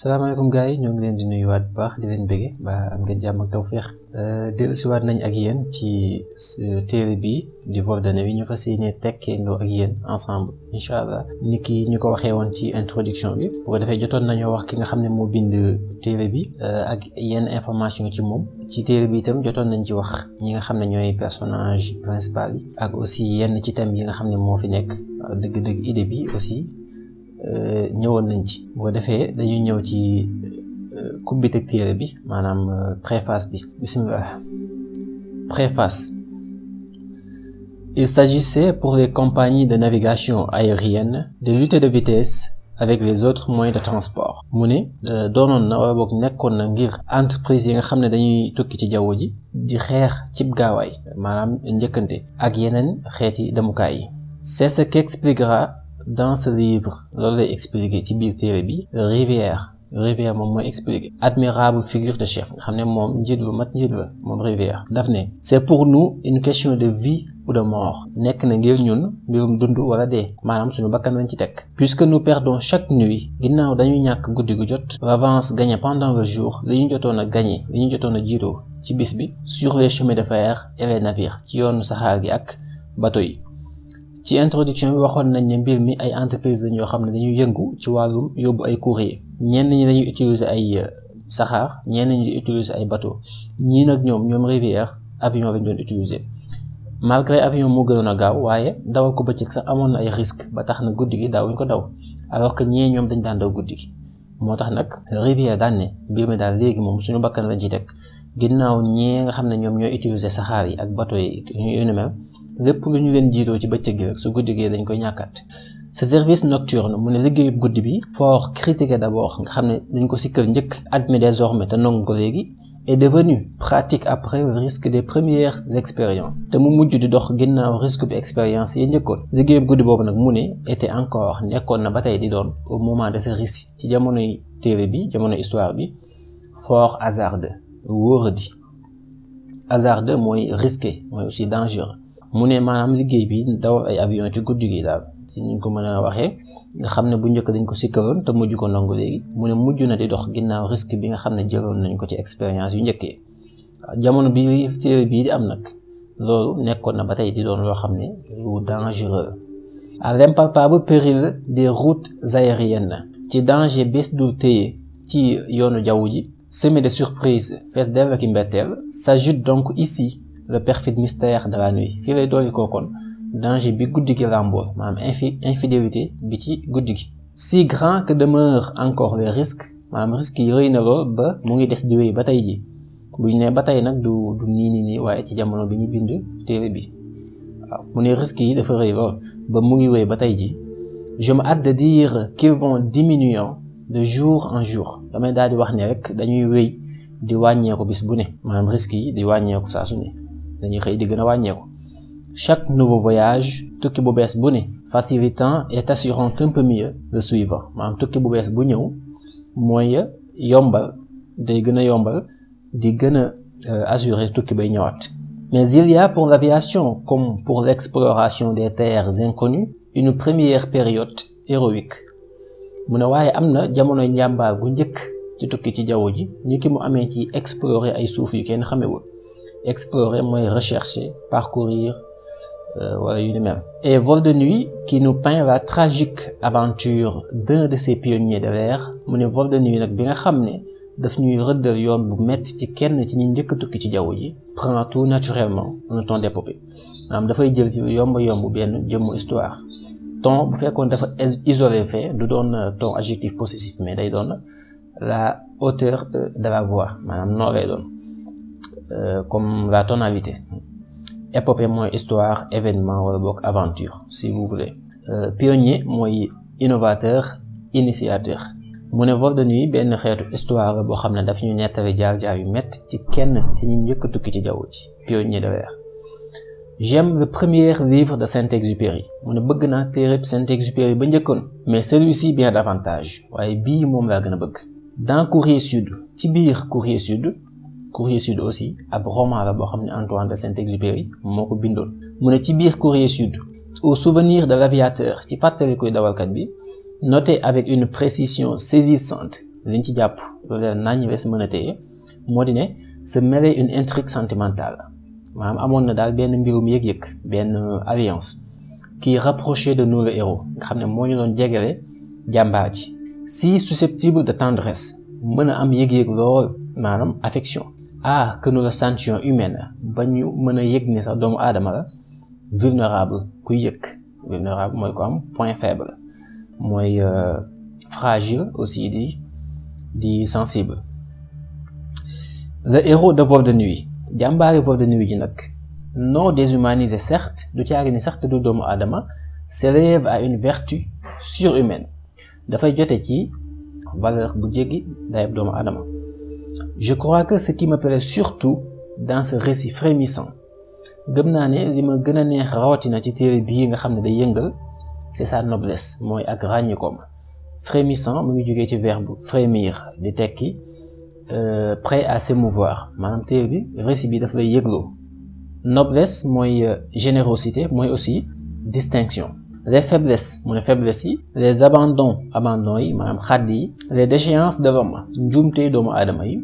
salaamaaleykum gars yi ñoo ngi leen di nuyuwaat bu baax di leen bëgge ba am ngeen jàmm ak tawfeex dellusiwaat nañ ak yéen ci téere bi di vol de nuit ñu fas yéene tekkeendoo ak yéen ensemble incha allah ni ki ñu ko waxee woon ci introduction bi bu ko defee jotoon nañoo wax ki nga xam ne moo bind téere bi ak yenn information ci moom ci téere bi itam jotoon nañ ci wax ñi nga xam ne ñooy personnage principal yi ak aussi yenn ci thème yi nga xam ne moo fi nekk dëgg-dëgg idée bi aussi ñëwoon nañ ci bu ko defee dañuy ñëw ci kubbiteg téere bi maanaam préface bi bismillah. Préface. Il s'agissait pour les compagnies de navigation aérienne de lutter de vitesse avec les autres moyens de transport. mu ne doonoon na wala boog nekkoon na ngir entreprise yi nga xam ne dañuy tukki ci jaww ji di xeex cib gaawaay maanaam njëkkante ak yeneen xeeti demukaay yi. C'est ce qu'expliquera dans ce livre loolu lay expliquer ci biir téere bi Rivière moom mooy expliquer admirable figure de chef nga xam ne moom njiit lu mat njiit la moom Rivière daf ne c'est pour nous une question de vie ou de mort nekk na ngir ñun mbirum dund wala dee maanaam suñu bakkan lañ ci teg puisque nous perdons chaque nuit ginnaaw dañuy ñàkk guddi gu jot l'avance gagnée pendant le jour li ñu jotoon a gagné li ñu jotoon a jiitoo ci bis bi sur les chemins de fer et les navires ci yoonu saxaar gi ak bateau yi. ci introduction bi waxoon nañ ne mbir mi ay entreprise lañ yoo xam ne dañuy yëngu ci wàllum yóbbu ay courrier ñenn ñi dañuy utiliser ay saxaar ñenn ñi di utiliser ay bateau ñii nag ñoom Rivière avion lañ doon utiliser malgré avion moo gënoon a gaaw waaye dawal ko bëccëg sax amoon na ay risque ba tax na guddi gi daawuñ ko daw alors que ñee ñoom dañ daan daw guddi gi moo tax nag Rivière daan ne mbir mi daal léegi moom suñu bakkan lañ ci teg ginnaaw ñee nga xam ne ñoom ñooy utiliser saxaar yi ak bateau yi yu ni mel lépp lu ñu leen jiitoo ci bëccëg gi rek su guddi gi dañ koy ñàkkat. Ce service nocturne mu ne liggéeyub guddi bi fort critiqué d'abord nga xam ne dañ ko sikkal njëkk admis désormais te nangu ko léegi est devenu pratique après le risque des premières expériences te mu mujj di dox ginnaaw risque bi expérience yi njëkkoon liggéeyub guddi boobu nag mu ne était encore nekkoon na ba tey di doon au moment de ce récit ci jamonoy téere bi jamono histoire bi fort hasardeux wóoradi hasardeux mooy risqué mooy aussi dangereux mu ne maanaam liggéey bi dawal ay avion ci guddi gi daal si ñu ko mën a waxee nga xam ne bu njëkk dañ ko sikkaloon te mujj ko nangu léegi mu ne mujj na di dox ginnaaw risque bi nga xam ne jëloon nañ ko ci expérience yu njëkkee jamono bi téere bii di am nag loolu nekkoon na ba tey di doon loo xam ne lu dangereux à l'impalpable péril des routes aériennes ci danger bés du téye ci yoonu jaww ji semé de surprise fees dell ak mbetteel s'ajoute donc ici le perfide mystère de la nuit fii lay dooli kookoon danger bi guddi gi làmbool maanaam infidélité bi ci guddi gi si grand que demeure encore les risques maanaam risques yi rëy na lool ba mu ngi des di wéy ba tey ji buñ ne ba tey nag du nii waaye ci jamono bi ñu bind téere bi waaw mu ne risques yi dafa rëy lool ba mu ngi wéy ba tey ji je me hâte de dire qu'ils vont diminuant de jour en jour damay daal di wax ne rek dañuy wéy di wàññeeku bis bu ne maanaam risques yi di wàññeeku saa su ne dañuy xëy di gën a wàññeeku chaque nouveau voyage tukki bu bees bu ne facilitant et assurant un peu mieux le suivant maanaam tukki bu bees bu ñëw mooy yombal day gën a yombal di gën a assurer tukki bay ñëwaat mais il y a pour l'aviation comme pour l'exploration des terres inconnues une première période héroïque mu ne waaye am na jamonoy njàmbaar gu njëkk ci tukki ci jaww ji ni ki mu amee ci explorer ay suuf yu kenn xamewul explorer mooy rechercher parcourir wala yu ni mel et vol de nuit qui nous peint la tragique aventure d'un de ces pionniers de l'air mu ne vol de nuit nag bi nga xam ne daf ñuy rëddal yoon bu metti ci kenn ci ñi njëkk a tukki ci jaww ji prend tout naturellement un ton d'épopée maanaam dafay jël ci yomb benn jëmmu histoire ton bu fekkoon dafa isolé fait du doon ton adjectif possessif mais day doon la hauteur de la voix maanaam noo lay doon comme la tonalité épopée mooy histoire événement wala boog aventure si vous voulez pionnier mooy innovateur initiateur mu ne vol de nuit benn xeetu histoire boo xam ne daf ñu nettali jaar-jaar yu métti ci kenn ci ñi njëkk a tukki ci jaww ji pionnier de l'air j'aime le premier livre de Saint-Exupéry mu ne bëgg naa téereb Saint-Exupéry ba njëkkoon mais celui-ci bien davantage waaye bii moom laa gën a bëgg dans Courrier Sud ci biir Courrier Sud aussi ab roman la boo xam ne Antoine de Saint-Exupéry moo ko bindoon mu ne ci biir Courrier Sud au souvenir de l'aviateur ci fàttali koy dawalkat bi noté avec une précision saisissante liñ ci jàpp loolu leer nañ wees mën a téye moo di ne se mêlait une intrigue sentimentale maanaam amoon na daal benn mbirum yëg-yëg benn alliance qui rapprochait de nous le héros nga xam ne moo ñu doon jegele jàmbaar ji si susceptible de tendresse mën a am yëg-yëg lool maanaam affection que nous le sentions humaine ba ñu mën a yëg ne sax doomu aadama la vulnérable kuy yëg vulnérable mooy ko am point faible mooy fragile aussi di sensible. Le héros de Vol de nuit jàmbaari Vol de nuit ji nag non déshumanisé certes du caagi ni sax te du doomu aadama s'élève à une vertu surhumaine dafay jote ci valeur bu jéggi dayab doomu aadama. Je crois que ce qui me plaît surtout dans ce récit frémissant gëm naa ne li ma gën a neex rawatina ci téere bii nga xam ne day yëngal c'est sa noblesse mooy ak ràññikoom. Frémissant mu ngi jógee ci verbe frémir di tekki prêt à s'émouvoir maanaam téere bi récit bi daf lay yëgloo. Noblesse mooy générosité mooy aussi distinction. Les faiblesses mooy faiblesse yi. Les abandons yi maanaam xàdd yi. Les déchéances de l'homme njuumte doomu aadama yi.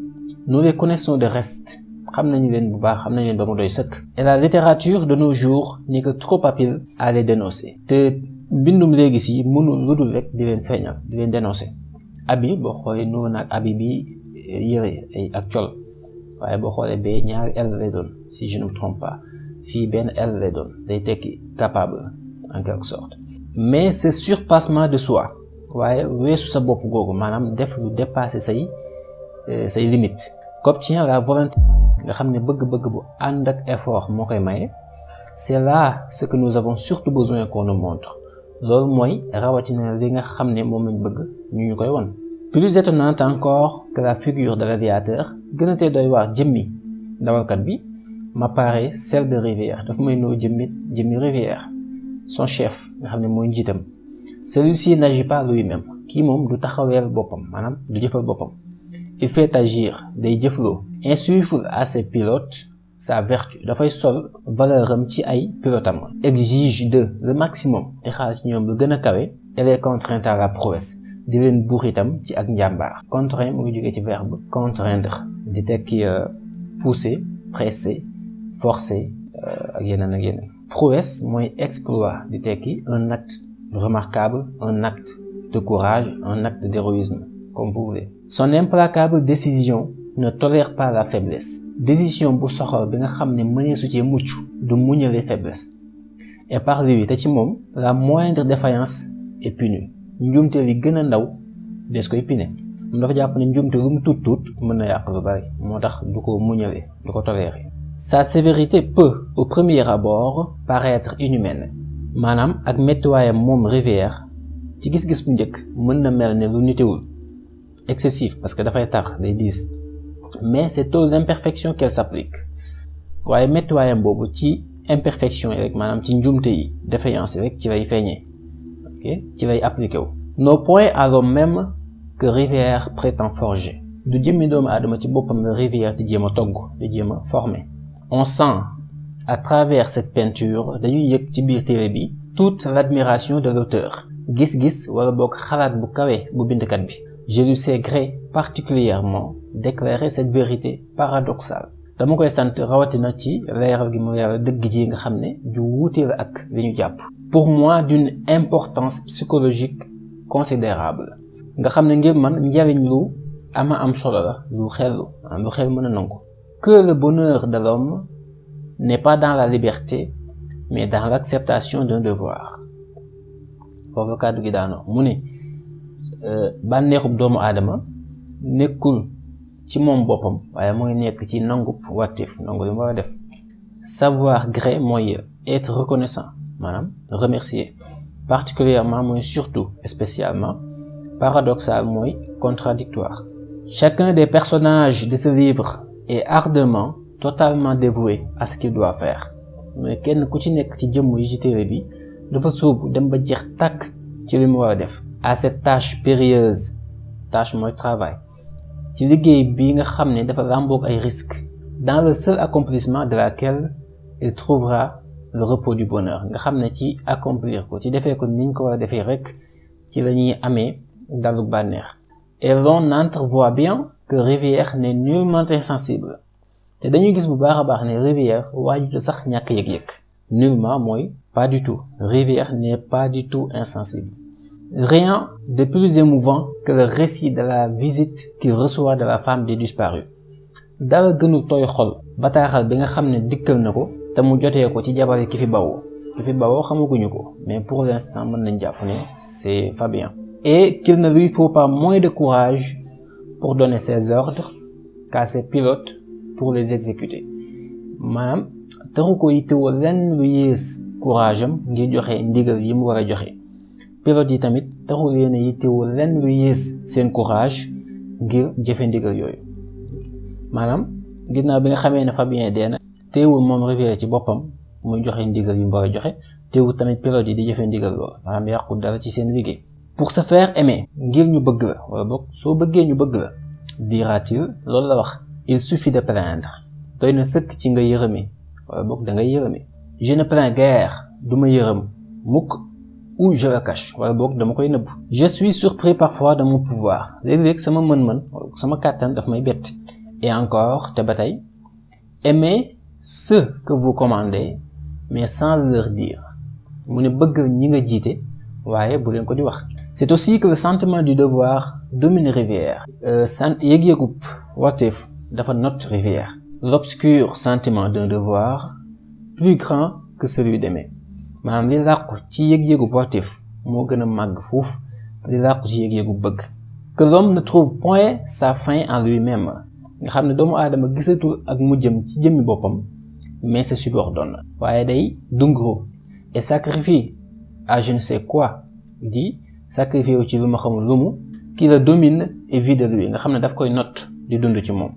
Nous les connaissons de reste xam nañu leen bu baax xam nañu leen ba mu doy sëkk. Et la littérature de nos jours n'est que trop habile à les dénoncer. Te mbindum léegi si mënul lu dul rek di leen feeñal di leen dénoncer. Abi boo xoolee nuru naag abi bi yëre ay ak col waaye boo xoolee ba ñaari L lay doon si je ne me trompe pas fii benn L lay doon day tekki capable en quelque sorte. Mais c'est surpassement de soi waaye weesu sa bopp googu maanaam def lu dépasser say limites. Qu'obtient la volonté nga xam ne bëgg-bëgg bu ànd ak effort moo koy maye. C'est là ce que nous avons surtout besoin qu'on nous montre. Loolu mooy rawatina li nga xam ne moom lañ bëgg ñu koy won. Plus étonnante encore que la figure de l'aviateur gën a tee doy waar jëmmi dawalkat bi m'apparaît celle de Rivière dafa may noo jëmmi Rivière son chef nga xam ne mooy njiitam. Celui-ci n'agit pas lui-même kii moom du taxaweel boppam maanaam du jëfal boppam. Il fait agir day jëfloo. Insuffle à ses pilotes sa vertu dafay sol valeur am ci ay pilotam. Exige de le maximum di xaar ci ñoom lu gën a kawe. Elle est contrainte à la prouesse di leen buux itam ci ak njàmbaar. Contraint mu ngi jógee ci verbe contraindre di tekki pousser presser forcer ak yeneen. Prouesse mooy exploit di tekki un acte remarquable un acte de courage un acte d'héroïsme comme vous voulez. Son implacable décision ne tolère pas la faiblesse. Décision bu soxor bi nga xam ne mënee su cee mucc du muñale faiblesse. Et par lui te ci moom la moindre défaillance est punie. Njuumte li gën a ndaw des koy pine. Moom dafa jàpp ne njuumte lu mu tuut mën na yàq lu bari moo tax du ko muñale du ko tolérer. Sa sévérité peut au premier abord paraître inhumaine. Maanaam ak méttiwaayam moom Rivière ci gis-gis bu njëkk mën na mel ne lu nitewul excessif parce que dafay tax day diis. Mais c'est aux imperfections qu'elle s'applique waaye méttiwaayam boobu ci imperfection yi rek maanaam ci njuumte yi défaillance yi rek ci lay feeñee ok ci lay appliqué wu. Nos points à l'homme même que Rivière prétend forger du jëmmi doomu aadama ci boppam la Rivière di jéem a togg di jéem a former. On sent à travers cette peinture dañuy yëg ci biir téere bi toute l'admiration de l'auteur gis-gis wala boog xalaat bu kawe bu bindkat bi. Je lui sais gré particulièrement d'éclairer cette vérité paradoxale. Dama koy sant rawatina ci leeral gi mu leeral dëgg ji nga xam ne ju wuute la ak li ñu jàpp. Pour moi d'une importance psychologique considérable. Nga xam ne ngir man njariñ lu ama am solo la lu xel mën a nangu. Que le bonheur de l'homme n'est pas dans la liberté mais dans l'acceptation d'un devoir. Foofu kàddu gi daanoo mu ne bànneexub doomu aadama nekkul ci moom boppam waaye mooy nekk ci nangub wartif nangu li mu war a def. Savoir gré mooy être reconnaissant maanaam remercier particulièrement mooy surtout spécialement paradoxal mooy contradictoire. Chacun des personnages de ce livre est ardemment totalement dévoué à ce qu'il doit faire. mais kenn ku ci nekk ci jëmm yi ci téere bi dafa sóobu dem ba jeex tàkk ci li mu war a def. À cette tâche périlleuse tâche mooy travail ci liggéey bi nga xam ne dafa làmboog ay risques dans le seul accomplissement de laquelle il trouvera le repos du bonheur nga xam ne ci accomplir ko ci defee ko niñ ko war a defee rek ci la ñuy amee dalu bànneex. et l'on entrevoit bien que Rivière n'est nullement insensible te dañuy gis bu baax a baax ne Rivière waaju sax ñàkk yëg-yëg nullement mooy pas du tout. Rivière n'est pas du tout insensible. Rien de plus émouvant que le récit de la visite qu'il reçoit de la femme des disparus. Dara gënu tooy xol bataaxal bi nga xam ne dikkal na ko te mu jotee ko ci jabari ki fi bawoo xamaguñu ko mais pour l'instant mën nañ jàpp ne c'est Fabien. Et qu'il ne lui faut pas moins de courage pour donner ses ordres qu'à ses pilotes pour les exécuter. maanaam taxu ko yittewoo lenn lu yées courage am ngir joxe ndigal yi mu war a joxe pilote yi tamit taxu leen a yittewoo lenn lu yées seen courage ngir jëfe ndigal yooyu. maanaam ginnaaw bi nga xamee ne Fabien dee na teewul moom Rivière ci boppam muy joxe ndigal yu mu war a joxe teewul tamit pilote yi di jëfe ndigal loolu maanaam yàqul dara ci seen liggéey. Pour se faire aimer ngir ñu bëgg la wala boog soo bëggee ñu bëgg la dira-t-il loolu la wax il suffit de plaindre doy na sëkk ci nga yërëmi wala boog da ngay yërëmi. Je ne plains guère duma yërëm mukk ou je le cache wala boog dama koy nëbb. Je suis surpris parfois de mon pouvoir léeg-léeg sama mën-mën sama kàttan daf may bett. Et encore te ba tey aimez ceux que vous commandez mais sans leur dire mu ne bëgg ñi nga jiite waaye bu leen ko di wax. C'est aussi que le sentiment du devoir domine Rivière. yëg-yëgub warteef dafa not Rivière. L'obscur sentiment d'un devoir plus grand que celui d'aimer. maanaam li làqu ci yëg-yëgub warteef moo gën a màgg foofu li làqu ci yëg-yëgub bëgg. Que l'homme ne trouve point sa fin en lui-même. nga xam ne doomu aadama gisatul ak mujjam ci jëmmi boppam mais se subordonne. waaye day dunguru et sacrifie à je ne sais quoi di sacrifié wu ci lu ma xamul lu mu qui le domine et vit de lui nga xam ne daf koy not di dund ci moom.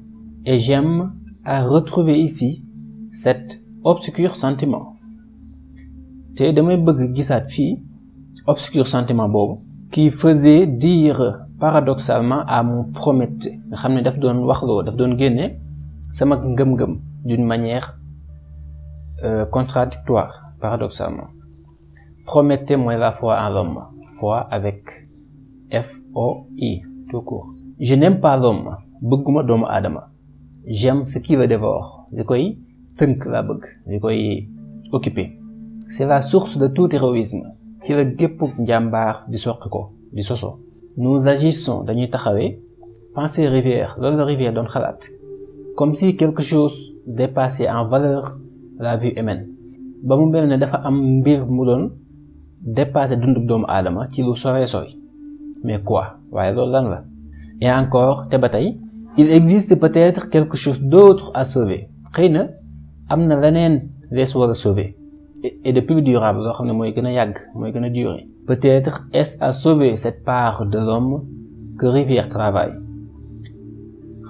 Et j'aime à retrouver ici cet obscur sentiment te damay bëgg gisaat fii obscur sentiment boobu qui faisait dire paradoxalement à mon Prométhée nga xam ne daf doon waxloo daf doon génne sama ngëm-ngëm d'une manière contradictoire paradoxalement. Prométhée mooy la foi en l'homme foi avec F-O-I tout court. Je n'aime pas l'homme bëgguma doomu aadama j'aime ce qui le dévore li koy tënk laa bëgg li koy occuper. C'est la source de tout héroïsme ci la gépp njàmbaar di soqi ko di soso. Nous agissons dañuy taxawee penser Rivière loolu la Rivière doon xalaat comme si quelque chose dépassait en valeur la vie humaine ba mu mel ne dafa am mbir mu doon dépasser dundub doomu aadama ci lu sore sori mais quoi waaye loolu lan la. Et encore te ba tey il existe peut-être quelque chose d'autre à sauver xëy na am na leneen lees war a sauver et de plus durable loo xam ne mooy gën a yàgg mooy gën a durer. Peut-être est-ce à sauver cette part de l'homme que Rivière travaille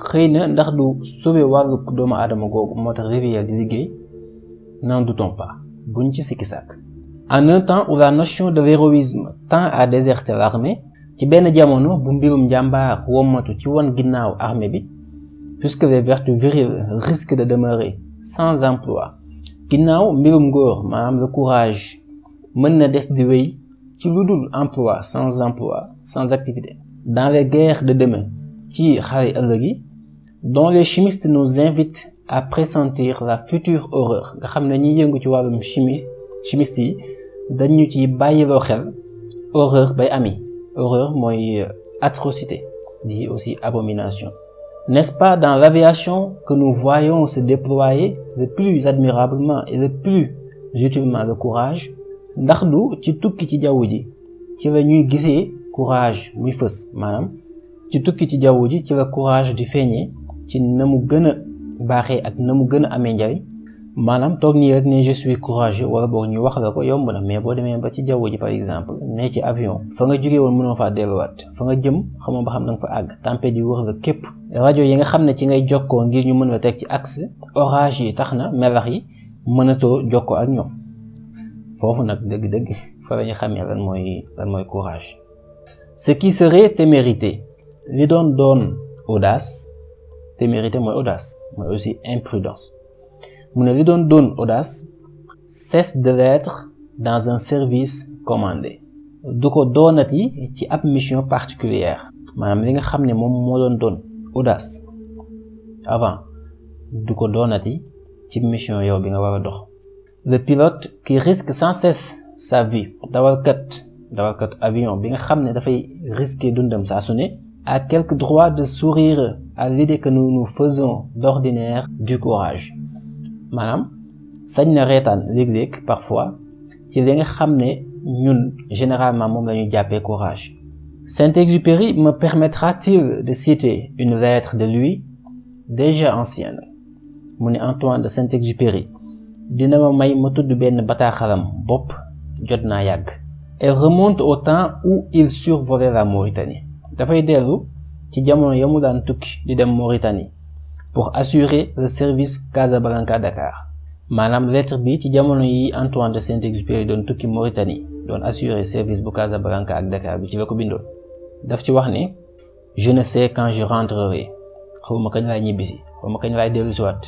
xëy na ndax du sauver wàllu doomu aadama googu moo tax Rivière di liggéey n'en doutons pas buñ ci sikki sàkk. En un temps où la notion de l'héroïsme tend à déserter l'armée ci benn jamono bu mbirum njàmbaar wommatu ci won ginnaaw armée bi puisque les vertus viriles risquent de demeurer sans emploi ginnaaw mbirum góor maanaam le courage mën na des di wéy ci lu dul emploi sans activité. Dans les guerres de demain ci xare ëllëg yi dont les chimistes nous invitent à pressentir la future horreur nga xam ne ñi yëngu ci wàllum chimiste yi dañu ci bàyyiloo xel horreur bay ami horreur mooy atrocité dit aussi abomination. N'est-ce pas dans l'aviation que nous voyons se déployer le plus admirablement et le plus utilement le courage ndax du ci tukki ci jaww ji ci la ñuy gisee courage muy fës maanaam ci tukki ci jaww ji ci la courage di feeñee ci na mu gën a baaxee ak na mu gën a amee njariñ maanaam toog nii rek ne je suis courageux wala boog ñu wax la ko yomb na mais boo demee ba ci jaww ji par exemple ne ci avion fa nga jógee woon mënoo faa delluwaat fa nga jëm xamoo ba xam da nga fa àgg tempête yi wër la képp rajo yi nga xam ne ci ngay jokkoo ngir ñu mën la teg ci axe orage yi tax na melax yi mënatoo jokkoo ak ñoom foofu nag dëgg-dëgg fa la ñu xamee lan mooy courage. Ce qui serait témérité li doon audace témérité mooy audace mooy aussi imprudence mu ne li doon audace cesse de l'être dans un service commandé du ko doonati ci ab mission particulière maanaam li nga xam ne moom moo doon audace avant du ko doonati ci mission yow bi nga war a dox. Le pilote qui risque sans cesse sa vie, dawalkat avion bi nga xam ne dafay risquer dundam saa su ne, a quelque droit de sourire à l'idée que nous faisons d'ordinaire du courage. maanaam sañ na reetaan léeg-léeg parfois ci li nga xam ne ñun généralement moom la ñu jàppee courage. Saint-Exupéry me permettra-t-il de citer une lettre de lui déjà ancienne. mu ne Antoine de Saint-Exupéry dina ma may ma tudd benn bataaxalam bopp jot naa yàgg. Elle remonte au temps où il survolait la Mauritanie. dafay dellu ci jamono ya mu daan tukki di dem Mauritanie pour assurer le service Casablanca-Dakar. maanaam lettre bi ci jamono yi Antoine de Saint-Exupéry doon tukki Mauritanie doon assurer service bu Casablanca ak Dakar bi ci la ko bindoon. daf ci wax ne je ne sais quand je rentrerai. xawma kañ laay ñibbisi xawma kañ laay dellu si waat.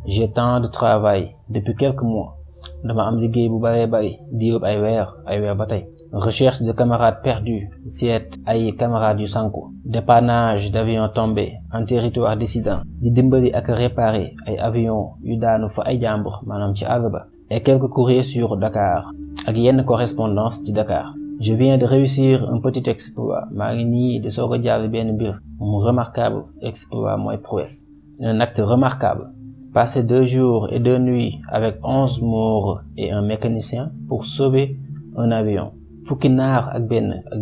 J'ai tant de travail depuis quelques mois. dama am liggéey bu bari diirub ay weer ba tey. Recherche de camarades perdus, seet ay camarades yu sanku. Dépannage d'avions tombés en territoire dissident. di dimbali ak réparer ay avions yu daanu fa ay jàmbur maanaam ci àll ba. Et quelques courriers sur Dakar ak yenn correspondance ci Dakar. Je viens de réussir un petit exploit. maa ngi nii di soog a jàll benn mbir mu remarquable. Exploit mooy prouesse. Un acte remarquable. Passer 2 jours et 2 nuits avec 11 morts et un mécanicien pour sauver un avion. fukki naar ak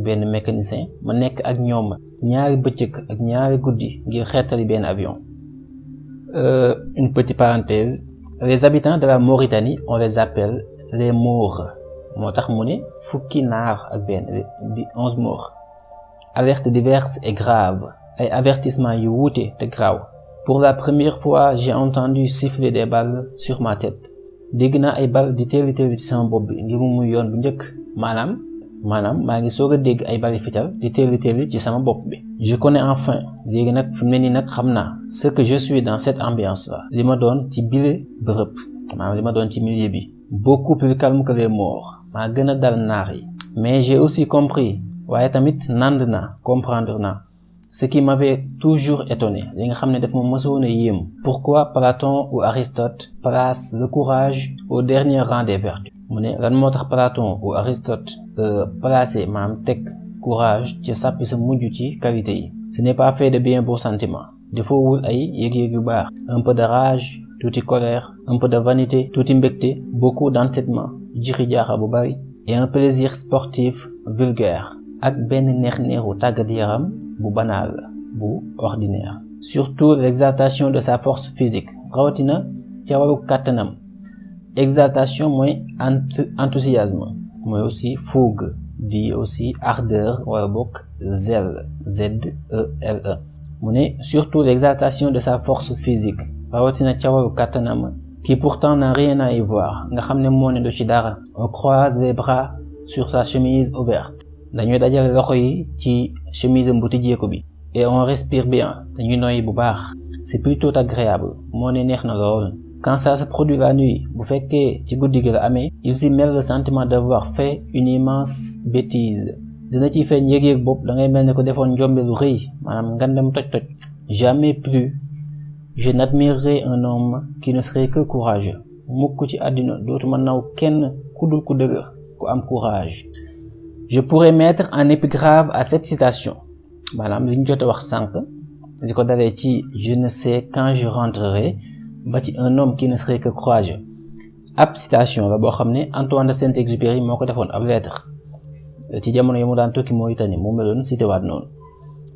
benn mécanicien ma nekk ak ñoom ñaari bëccëg ak ñaari guddi ngir xeetali benn avion. Une petite parenthèse. Les habitants de la Mauritanie on les appelle les Maures. moo tax mu ne fukki naar ak benn di 11 morts. Alerte diverses et graves. ay avertissements yu wuute te graaw. Pour la première fois j'ai entendu siffler des balles sur ma tête. dégg naa ay bal di teeli ci sama bopp bi ngir mu muy yoon bu njëkk. maanaam maa ngi soog a dégg ay bali fital di teeli ci sama bopp bi. Je connais enfin léegi nag fi mu ne nii nag xam naa ce que je suis dans cette ambiance là. li ma doon ci bile bërëb maanaam li ma doon ci milieu bi. beaucoup plus calme que les morts. maa gën a dal naar yi. mais j'ai aussi compris waaye tamit nand naa comprendre naa. ce qui m'avait toujours étonné li nga xam ne daf ma mësoon a yéem. pourquoi Platon ou Aristote place le courage au dernier rang des vertus. mu ne lan moo tax Platon ou Aristote placé maam teg courage ci sàppi sa mujj ci qualité yi. ce n'est pas fait de bien beaux sentiments. defoowul ay yëg-yëg yu baax. un peu de rage tuuti colère. un peu de vanité tuuti mbégte. beaucoup d'entêtement jixi jaaxa bu bari. et un plaisir sportif vulgaire. ak benn neex-neexu tàggat yaram bu banal bu ordinaire. surtout l'exaltation de sa force physique. rawatina ca waru kàttanam. exaltation mooy enthousiasme. mooy aussi fougue. di aussi ardeur wala bokk zèle. Z-E-L-E. mu ne surtout l'exaltation de sa force physique. rawatina ca waru kàttanam. qui pourtant n'a rien à y voir. nga xam ne moo ne du ci dara. on croise les bras sur sa chemise ouverte. dañuy dajale loxo yi ci chemise bu tijjeeku bi. et on respire bien. dañuy noyyi bu baax. c'est plutôt agréable. moo ne neex na lool. quand ça se produit la nuit bu fekkee ci guddi gi la amee. il s'y mêle le sentiment d'avoir fait une immense bêtise. dina ci feeñ yëg-yëg bopp da ngay mel ne ko defoon njombe lu rëy maanaam ngandem toj. jamais plus je n'admirerai un homme qui ne serait que courageux. mukk ci àddina dootuma naw kenn ku dul ku dëgër ku am courage. Je pourrais mettre en épigraphe à cette citation. maanaam li ñu jot a wax sànq li ko dalee ci je ne sais quand je rentrerai ba ci un homme qui ne serait que courageux. ab citation la boo xam ne Antoine de Saint-Exupéry moo ko defoon ab lettre ci jamono yi mu daan tukki Mauritanie moom la doon cité waat noonu.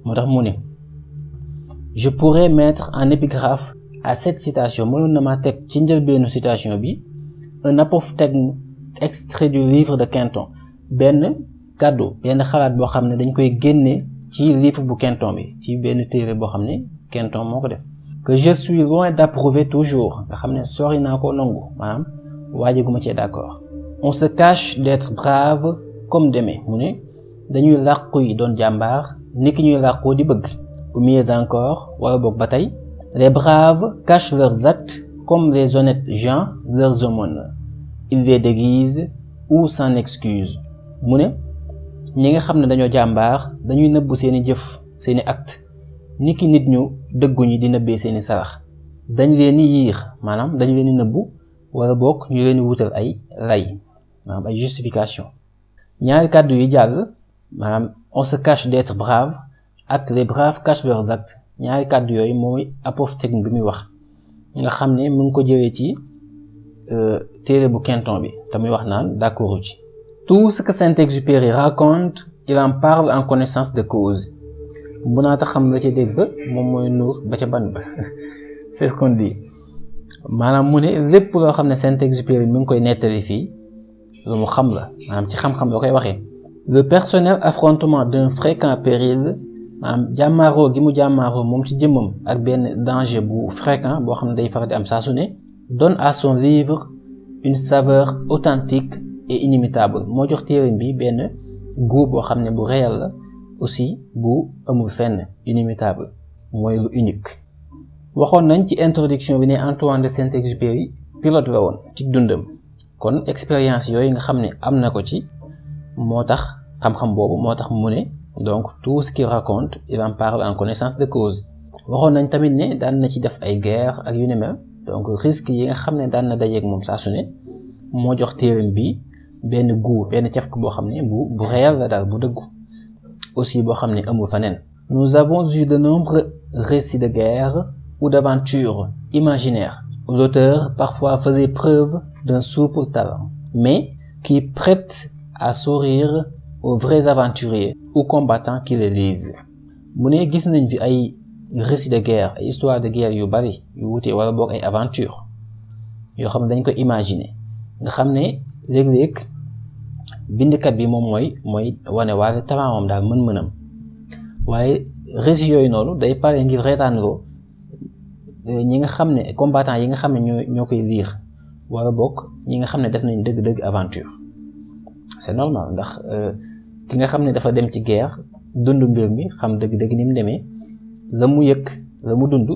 moo tax mu ne je pourrais mettre en épigraphe à cette citation. mënoon na maa teg ci njëlbeenu citation bi un apophthegme extrait du livre de Quinton. benn xalaat boo xam ne dañ koy génne ci livre bu Quinton bi ci benn téere boo xam ne Quinton moo ko def. que je suis loin d'approuver toujours. nga xam ne sori naa ko nangu maanaam waajaguma cee d'accord. on se cache d'être brave comme d'aimer. mu ne dañuy làqu yi doon jàmbaar niki ñuy làqu di bëgg. ou mieux encore wala boog ba tey les braves cachent leurs actes comme les honnêtes gens leurs aumônes. ils les déguisent ou s'en excusent. mu ne ñi nga xam ne dañoo jàmbaar dañuy nëbbu seeni jëf seeni acte ni ki nit ñu dëgguñu di nëbbee seeni sarax dañ leen di yiir maanaam dañ leen di nëbbu wala bokk ñu leen di wutal ay lay maanaam ay justification. ñaari kàddu yi jàll maanaam on se cache d'être brave ak les braves cachent leurs actes ñaari kàddu yooyu mooy apôphe technique bi muy wax nga xam ne mu ngi ko jëlee ci téere bu Quinton bi te muy wax naan d'accord ci. Tout ce que Saint-Exupéry raconte il en parle en connaissance de cause bu naata xam la ca dégg ba moom mooy nuur ba ca ban ba c'est ce qu'on dit maanaam mu ne lépp loo xam ne Saint-Exupéry mi ngi koy nettali fii lu mu xam la maanaam ci xam-xam la koy waxee. Le personnel affrontement d'un fréquent péril maanaam jàmmaaroo gi mu jàmmaaroo moom ci jëmmam ak benn danger bu fréquent boo xam ne day faral di am saa su ne donne à son livre une saveur authentique et inimitable moo jox téereem bi benn goût boo xam ne bu réel la aussi bu amul fenn inimitable mooy lu unique. waxoon nañ ci introduction bi ne Antoine de Saint-Exupéry pilote la woon ci dundam kon expérience yooyu nga xam ne am na ko ci moo tax xam-xam boobu moo tax mu ne donc tout ce qu'il raconte il en parle en connaissance de cause. waxoon nañ tamit ne daan na ci def ay guerre ak yu ne mel donc risque yi nga xam ne daan na dajeeg moom saa su ne moo jox téereem bi benn goût benn cafka boo xam ne bu réel la daal bu dëggu aussi boo xam ne amul faneen. Nous avons eu de nombreux récits de guerre ou d'aventures imaginaires où l'auteur parfois faisait preuve d'un souple talent mais qui prête à sourire aux vrais aventuriers ou combattants qui les lisent. mu ne gis nañ fi ay récits de guerre ay histoire de guerre yu bari yu wute wala boog ay aventure yoo xam ne dañ ko imaginer nga xam ne léeg-léeg bindkat bi moom mooy wane waale talentam daal mën-mënam waaye récits yooyu noonu day pare ngir reetaanloo ñi nga xam ne combattants yi nga xam ne ñoo koy lire wala bokk ñi nga xam ne def nañ dëgg-dëgg aventure. c'est normal ndax ki nga xam ne dafa dem ci guerre dund mbir mi xam dëgg-dëgg ni mu demee la mu yëg la mu dund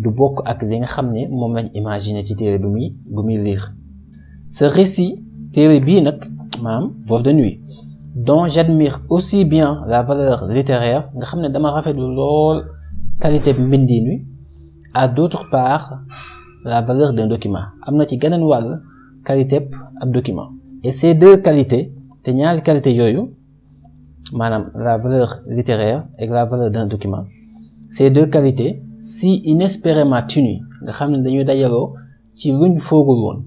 du bokk ak li nga xam ne moom lañ imaginer ci téere bu muy lire. Ce récit téere bii nag maanaam Vol de nuit dont j'admire aussi bien la valeur littéraire nga xam ne dama rafetlu lool qualité mbindiin wi à d'autre part la valeur d'un document am na ci geneen wàll qualité ab document. Et ces deux qualités te ñaari qualité yooyu maanaam la valeur littéraire et la valeur d'un document ces deux qualités si inespérément unies nga xam ne dañuy dajaloo ci luñ foogul woon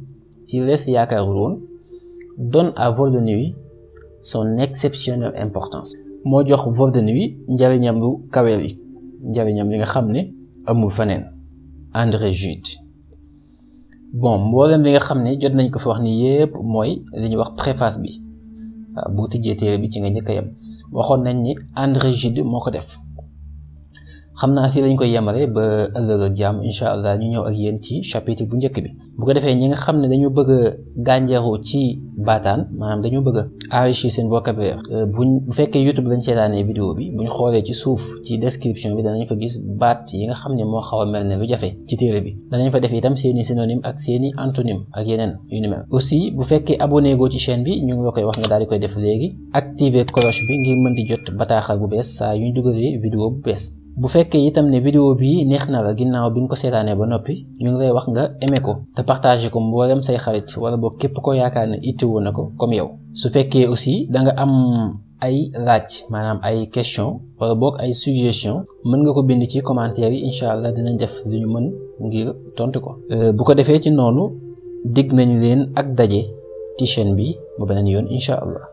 ci lees yaakaarul woon donne à Vol de nuit son exceptionnelle importance. moo jox Vol de nuit njariñam lu kawe li njariñam li nga xam ne amul faneen. André Gide. bon mboolem li nga xam ne jot nañ ko fi wax ni yépp mooy li ñuy wax préface bi waaw bu tijjee téere bi ci nga njëkk a yem waxoon nañ ni André Gide moo ko def xam naa fii lañ koy yemale ba ëllëg ak jàmm incha allah ñu ñëw ak yéen ci chapitre bu njëkk bi bu ko defee ñi nga xam ne dañu bëgg a gànjaru ci baataan maanaam dañu bëgg a enrichir seen vocabulaire bu fekkee YouTube lañ seetaanee vidéo bi buñ xoolee ci suuf ci description bi danañ fa gis baat yi nga xam ne moo xaw a mel ne lu jafe ci téere bi danañ fa def itam seeni synonyme ak seeni antonyme ak yeneen yu ni mel. aussi bu fekkee abonné goo ci chaîne bi ñu ngi la koy wax nga daal di koy def léegi activer cloche bi ngir mën di jot bataaxal bu bees saa yu ñu dugalee vidéo bu bees. bu fekkee itam ne vidéo bi neex na la ginnaaw bi nga ko seetaanee ba noppi ñu ngi lay wax nga aimé ko te partagé ko mboolem say xarit wala boog képp ko yaakaar ne ittewoo na ko comme yow. su fekkee aussi da nga am ay laaj maanaam ay question wala boog ay suggestion mën nga ko bind ci commentaire yi incha allah dinañ def li ñu mën ngir tontu ko. bu ko defee ci noonu dig nañ leen ak daje ci chaîne bi ba beneen yoon incha allah.